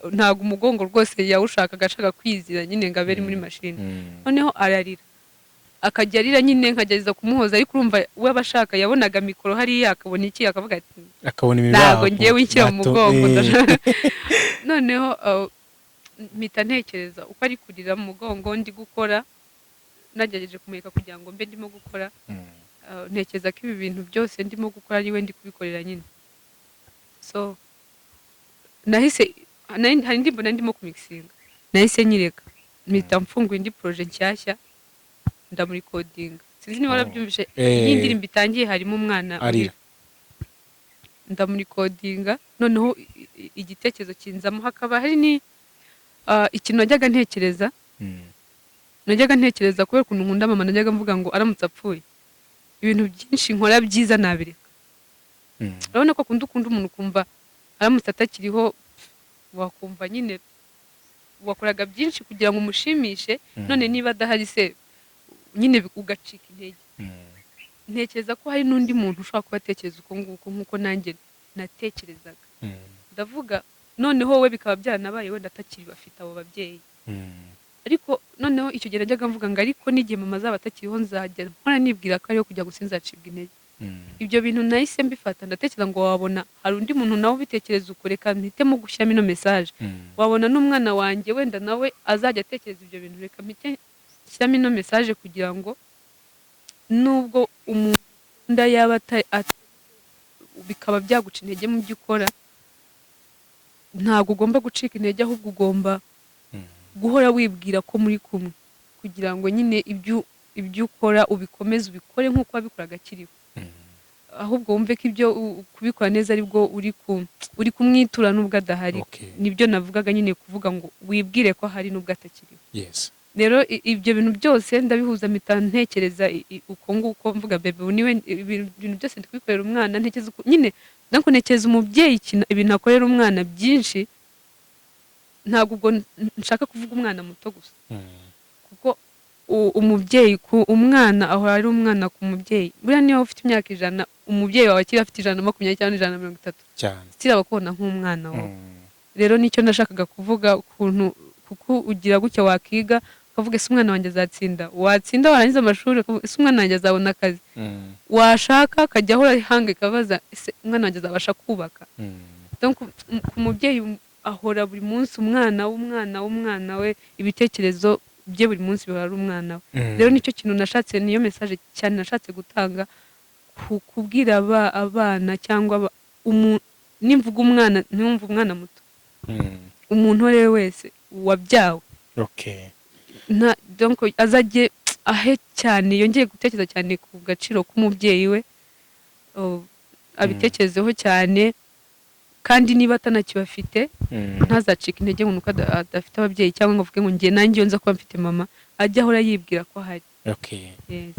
ntabwo umugongo rwose yawushakaga, ashaka kwizira nyine ngo abe ari muri mashini. Noneho ararira, akajya arira nyine, nkagerageza kumuhoza, ariko urumva we aba ashaka, yabonaga mikoro hariya, akabona iki, akavuga ati akabona ibintu ntabwo byaho, ngewe inshyira mu mugongo. Noneho mpita ntekereza uko ari kurira mu mugongo ndi gukora, nagerageje kumureka kugira ngo mbe ndimo gukora. Ntekereza ko ibi bintu byose ndimo gukora ari we ndi kubikorera nyine. So nahise hari indirimbo nari ndimo kumixinga, nahise nyireka, mpita mfungura indi projet nshyashya, ndamurikodinga. Sinzi niba Oh. warabyumvishe, iyo indirimbo itangiye harimo umwana arira. Urira. Ndamurikodinga, noneho igitekerezo kinzamo, hakaba hari ni ikintu najyaga ntekereza. Najyaga ntekereza kubera ukuntu nkunda mama, najyaga mvuga ngo aramutse apfuye ibintu byinshi nkora byiza nabireka. Urabona ko akunda, ukunda umuntu ukumva aramutse atakiriho wakumva nyine wakoraga byinshi kugira ngo umushimishe. None niba adahari se nyine ugacika intege. Ntekereza ko hari n'undi muntu ushobora kuba atekereza uko nguko nk'uko nanjye natekerezaga. Ndavuga noneho we bikaba byaranabaye wenda atakiri bafite abo babyeyi. Ariko noneho icyo gihe najyaga mvuga ngo ariko n'igihe mama azaba atakiriho nzajya mpora nibwira ko ariho kugira ngo sinzacibwe intege. Ibyo bintu nahise mbifata, ndatekereza ngo wabona hari undi muntu nawe ubitekereza uko, reka mpitemo gushyiramo ino message. Wabona n'umwana wanjye wenda nawe azajya atekereza ibyo bintu, reka mpite Shyiramo ino message kugira ngo nubwo umuntu ukunda yaba bikaba byaguca intege mu byo ukora, ntabwo ugomba gucika intege, ahubwo ugomba guhora wibwira ko muri kumwe, kugira ngo nyine ibyo ukora ubikomeze, ubikore nk'uko wabikoraga akiriho, ahubwo wumve ko ibyo kubikora neza aribwo uri kumwitura nubwo adahari. Nibyo navugaga nyine, kuvuga ngo wibwire ko ahari nubwo atakiriho. Rero ibyo bintu byose ndabihuza, mpita ntekereza uko nguko mvuga bebe ubu niwe ibintu byose ndi kubikorera umwana. Ntekereza nyine, donc ntekereza umubyeyi ibintu akorera umwana byinshi. Ntabwo ubwo nshaka kuvuga umwana muto gusa, kuko umubyeyi ku umwana ahora ari umwana ku mubyeyi. Buriya niba ufite imyaka 100, umubyeyi wawe akiri afite 120 cyangwa 130, still aba akubona nk'umwana wawe. Rero nicyo nashakaga kuvuga, ukuntu kuko ugira gutya wakiga ukavuga: "Ese umwana wanjye azatsinda?" Watsinda, warangiza amashuri, ukavuga: "Ese umwana wanjye azabona akazi?" Washaka, akajya ahora ahangayika abaza: "Ese umwana wanjye azabasha kubaka?" Donc ku mubyeyi ahora buri munsi umwana w'umwana w'umwana we, ibitekerezo bye buri munsi bihora ari umwana we. Rero nicyo kintu nashatse, niyo message cyane nashatse gutanga, kubwira abana cyangwa nimvuga umwana ntiwumve umwana muto, umuntu uwo ari we wese wabyawe. Donc azajye ahe cyane, yongeye gutekereza cyane ku gaciro k'umubyeyi we, oh, abitekerezeho cyane, kandi niba atanakibafite ntazacike intege ngo nuko adafite ababyeyi, cyangwa ngo avuge ngo njye nanjye iyo nza kuba mfite mama. Ajye ahora yibwira ko ahari. Yes.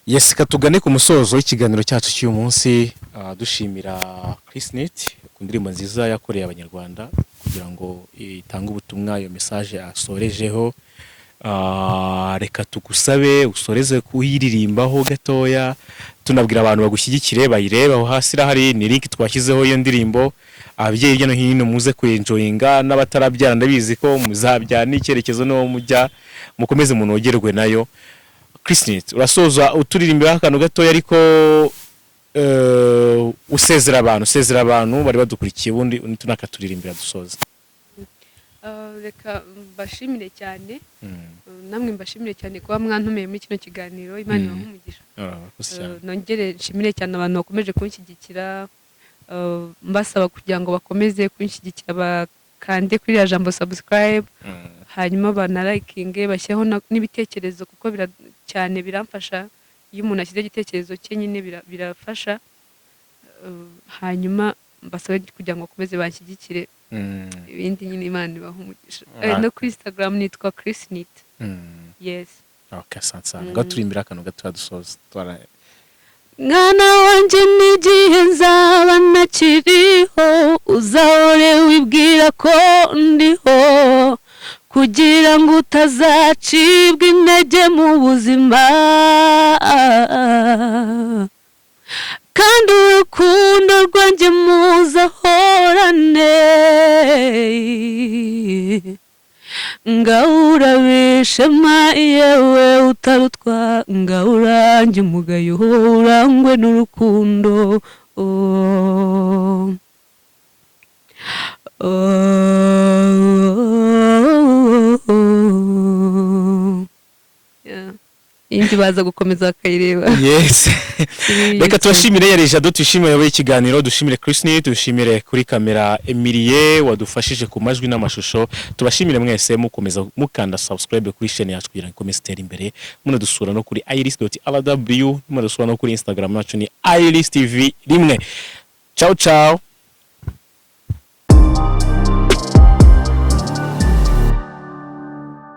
Yes, tugane ku musozo w'ikiganiro cyacu cy'uyu munsi, dushimira Chris Neat ku ndirimbo nziza yakoreye Abanyarwanda kugira ngo itange ubutumwa, iyo message asorejeho. Reka tugusabe usoreze kuyiririmbaho gatoya, tunabwira abantu bagushyigikire, bayirebe. Aho hasi irahari, ni link twashyizeho iyo ndirimbo. Ababyeyi hirya no hino muze kuyenjoyinga, n'abatarabyara ndabizi ko muzabyara n'icyerekezo n'uwo mujya, mukomeze munogerwe nayo. Chris Neat, urasoza uturirimbiraho akantu gatoya, ariko usezera abantu bari badukurikiye, ubundi tunakaturirimbira dusoza. Reka mbashimire cyane. Namwe mbashimire cyane kuba mwantumiye muri kino kiganiro. Imana ibahe umugisha. Urakoze cyane. Nongere nshimire cyane abantu bakomeje kunshyigikira, mbasaba kugira ngo bakomeze kunshyigikira, bakande kuri iriya jambo subscribe, hanyuma banalikinge, bashyireho n'ibitekerezo, kuko cyane biramfasha iyo umuntu ashyize igitekerezo cye nyine birafasha. Hanyuma mbasabe kugira ngo bakomeze banshyigikire. Ibindi nyine Imana ibahe umugisha. No kuri Instagram nitwa Chris Neat. Yes. Okay, asante sana. Ngaho turirimbira akantu gatoya dusoza. Mwana wanjye, n'igihe nzaba ntakiriho, uzahore wibwira ko ndiho, kugira ngo utazacibwa intege mu buzima, kandi urukundo rwanjye muzahorane. Ngaho urabishema yewe utarutwa, ngaho urange umugayo, urangwe n'urukundo, oh. Oh. Yeah. Iyindi baza gukomeza bakayireba. Yes. Kuri Reka YouTube. tubashimire. Yari Jado, tuyishimire wayoboye ikiganiro, dushimire Chris Neat, dushimire kuri kamera Emilie wadufashije ku majwi n'amashusho. Tubashimire mwese mukomeza mukanda subscribe kuri chaîne yacu kugira ngo ikomeze itere imbere, munadusura no kuri iris.rw, munadusura no kuri Instagram yacu ni Iris TV 1. Ciao ciao.